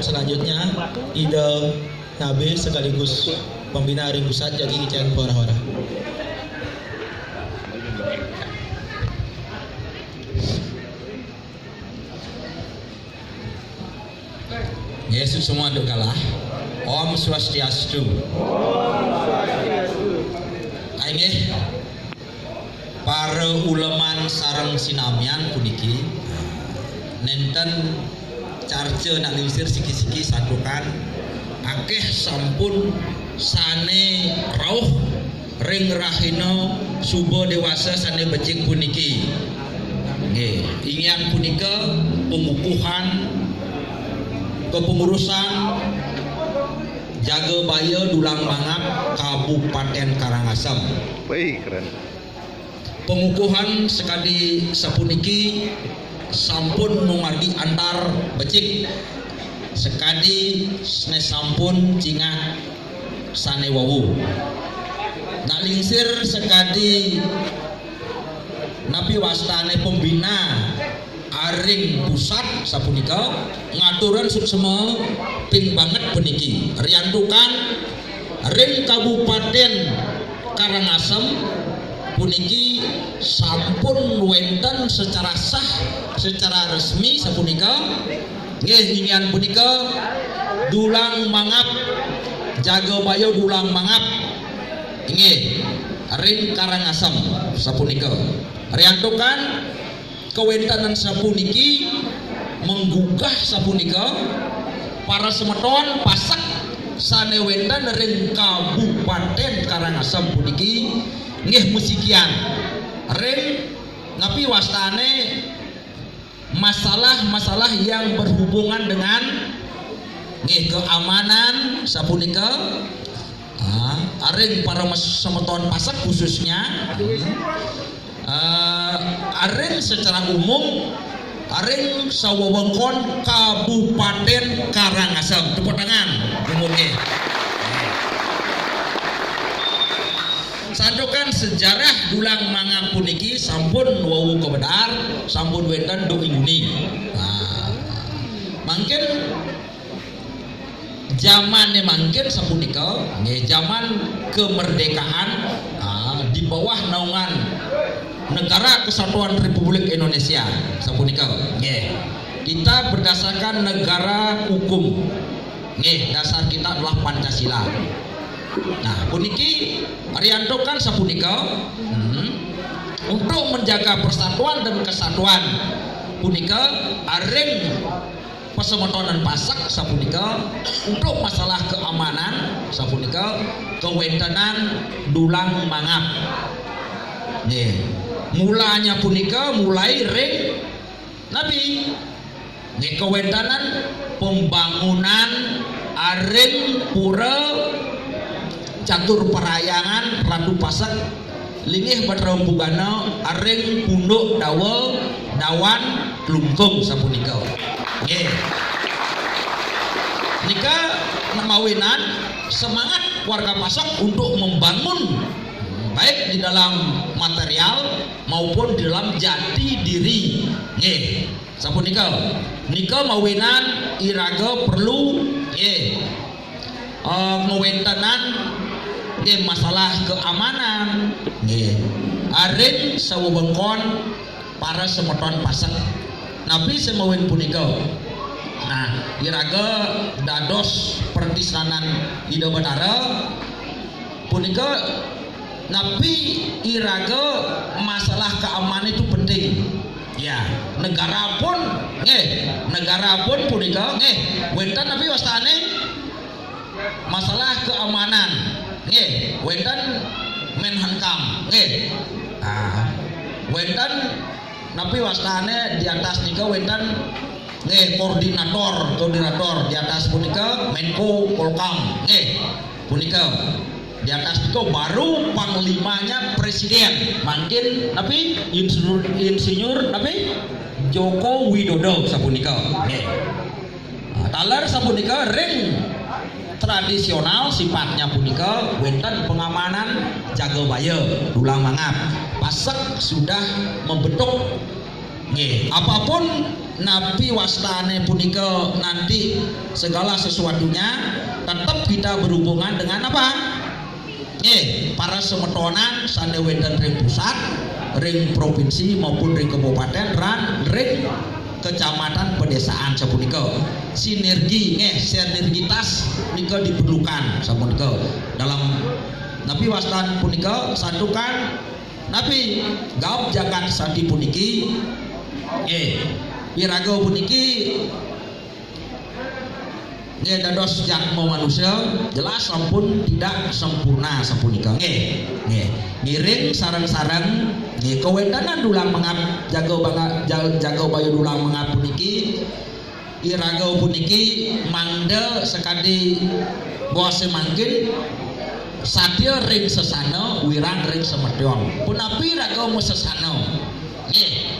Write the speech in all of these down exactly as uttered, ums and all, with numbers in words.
Selanjutnya, Ida Nabe sekaligus pembina ring pusat jagi ican hora-hora. Yesus semua duk kalah. Om Swastiastu. Inggih, para uleman sareng sinamian puniki, nenten carca nak lingsir siki-siki santukan akeh sampun sane rauh ring rahina suba dewasa sane becik puniki. Nggih, inggih punika pengukuhan kepengurusan Jaga Baya Dulang Mangap Kabupaten Karangasem. Wih, keren. Pengukuhan sakadi sapuniki sampun mamargi antar becik, sakadi sane sampun cingak sane wau. Nak lingsir sakadi napi wastane pembina aring pusat sapunika ngaturan suksma ping banget puniki. Riantukan ring Kabupaten Karangasem puniki sampun wenten secara sah, secara resmi sapunika. Nggih, inggih punika Dulang Mangap, Jaga Baya Dulang Mangap. Inggih, ring Karangasem sapunika. Riantukan kawentenan sapuniki menggugah sapunika para semeton pasek sane wenten ring Kabupaten Karangasem puniki nggih masikian ring napi wastane masalah-masalah yang berhubungan dengan nggih keamanan sapunika. Ah, aring para mes- semeton pasek khususnya. Ah, aring secara umum, aring sawewengkon Kabupaten Karangasem. Tepuk tangan umumnya. Santukan sejarah Dulang Mangap puniki sampun wau kawedar, sampun wenten duk inguni. Nah, mangkin zamane mangkin sapunika, nggih, zaman kemerdekaan, ah, di bawah naungan Negara Kesatuan Republik Indonesia sapunika, nggih. Kita berdasarkan negara hukum. Nggih, dasar kita adalah Pancasila. Nah, puniki riantukan sapunika, hmm, untuk menjaga persatuan dan kesatuan punika aring pasemetonan pasek sapunika untuk masalah keamanan sapunika kawentenan Dulang Mangap. Nggih. Mulanya punika mulai ring napi? Nggih, kawentenan pembangunan aring pura catur parhyangan Ratu Pasek linggih Batara Empu Gana aring Punduk Dawa Dawan Klungkung sapunika. Nggih. Nika mawinan semangat warga Pasek untuk membangun baik di dalam material maupun di dalam jati diri. Nggih. Sapunika. Nika mawinan iraga perlu nggih eh, ngwentenan nggih masalah keamanan nggih aring sawewengkon para semeton Pasek. Napi semawinan punika? Nah, iraga dados pertisanan Ida Batara punika napi iraga masalah keamanan itu penting. Ya, negara pun nggih, negara pun punika nggih wenten napi wastane masalah keamanan. Nggih, wenten Menhankam. Nggih. Ah, wenten napi wastane di atas nika wenten nggih koordinator, koordinator di atas punika Menko Polkam. Nggih. Punika di atas nika baru panglimanya presiden. Mangkin napi insinyur, insinyur napi Joko Widodo sapunika. Nggih. Nah, taler sapunika ring tradisional sifatnya punika wenten pengamanan jaga baya dulang mangap. Pasek sudah membentuk nggih, apapun Napi wastane punika nanti segala sesuatunya tetap kita berhubungan dengan apa? Eh, para semetonan sane wenten ring pusat, ring provinsi maupun ring kabupaten, ran ring kecamatan pedesaan sapunika. Sinergi, nggih, sinergitas nika diperlukan sapunika. Dalam napi wastan punika santukan napi gaub jagat sati puniki, eh, wiraga puniki nggih dados jatma manusia, jelas sampun tidak sempurna sapunika. Nggih, nggih. Ngiring sareng-sareng nggih kawentenan dulang mangap jaga banga-, ja-, jaga baya dulang mangap puniki, iraga puniki mangda sakadi basa mangkin, satia ring sesana, wirang ring semeton. Punapi raga masesana? Nggih.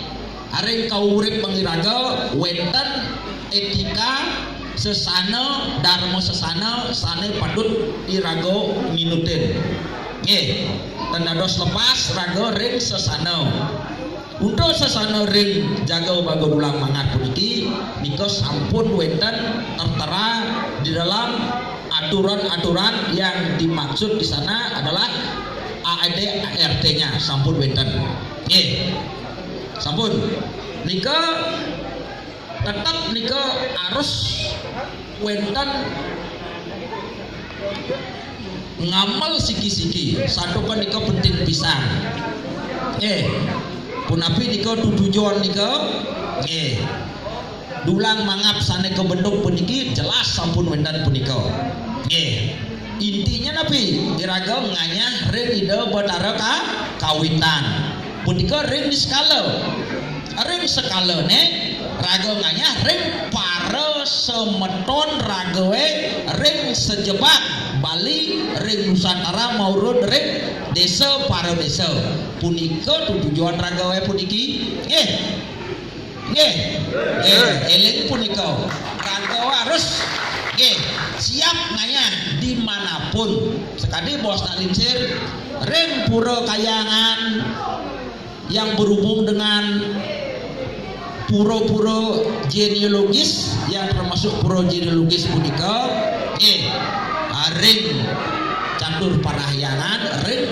Aring kaurip pangiraga wenten etika sesana, dharma sesana sane patut iraga minutin. Nggih. Ten dados lepas raga ring sesana. Untuk sesana ring jaga baga dulang mangap puniki, nika sampun wenten tertera di dalam aturan-aturan yang dimaksud di sana adalah A D A R T-nya sampun wenten. Nggih. Sampun. Nika tetep nika harus wenten ngamel siki-siki. Santukan nika penting pisan. Eh, punapi nika tutujon nika? Eh, dulang mangap sane kabentuk puniki jelas sampun wenten punika. Eh, intinya napi? Iraga nganyah ring Ida Batara ka-, kawitan. Punika ring niskala. Ring sekalane raga nganyah ring para semeton ragae ring sejebat Bali, ring Nusantara maurun ring desa para desa. Punika tujuan ragae puniki. Nggih. Nggih. Nggih, eling punika. Ragae harus nggih siap nganyah dimanapun. Sekadi bos tak lingsir ring Pura Kayangan, yang berhubung dengan pura-pura genealogis, yang termasuk pura genealogis punika nggih ring Catur Parahyangan, ring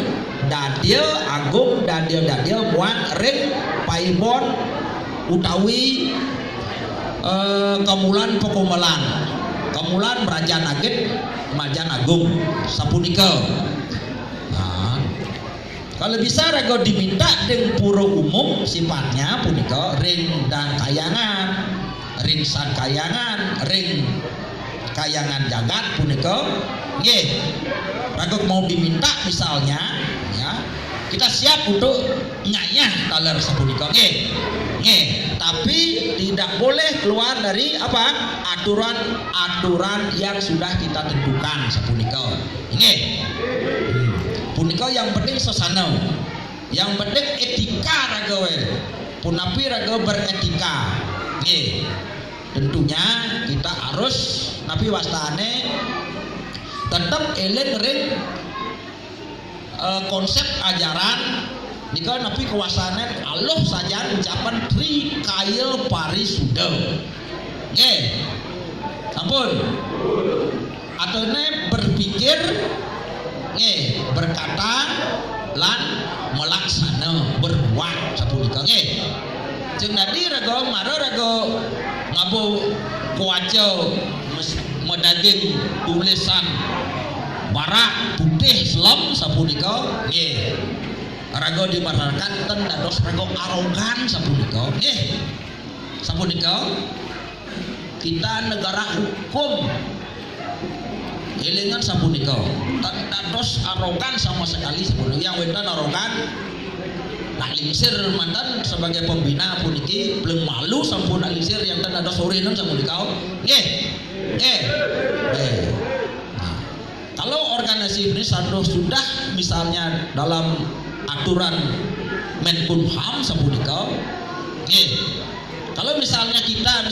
Dadia Agung, Dadia, Dadia muat ring Paibon utawi eh, Kamulan Pakumbalan, Kamulan Mrajan Agit, Mrajan Agung sapunika. Nah, kalau bisa raga diminta ring pura umum sifatnya punika ring Dang Kayangan, ring San Kayangan, ring Kayangan Jagat punika. Nggih. Raga mau diminta misalnya, ya, kita siap untuk ngayah taler sapunika. Nggih. Nggih. Tapi tidak boleh keluar dari apa? Aturan-aturan yang sudah kita tentukan sapunika. Nggih. Hmm. Punika yang penting sesana. Yang penting etika ragae. Punapi raga beretika. Nggih. Tentunya kita harus napi wastane tetep eling ring eh, konsep ajaran nika napi kawastane aluh sajan ucapan Tri Kaya Parisuda. Nggih. Sampun. Atene berpikir nggih, berkata lan melaksana, berbuat sapunika nggih. Jeng dadi raga mara raga ngaba kuaca mes-, madaging tulisan barak putih selem sapunika nggih. Raga di masyarakat ten dados raga arogan sapunika nggih. Sapunika kita negara hukum. Elingan sapunika. Ten dados arogan sama sekali sapunika. Yang wenten arogan nak lingsir mantan sebagai pembina puniki belum malu sampun nak lingsir yang ten dados sorinan sapunika. Nggih. Nggih. Nggih. Nah, kalau organisasi ini satu sudah misalnya dalam aturan Menkumham sapunika, nggih. Kalau misalnya kita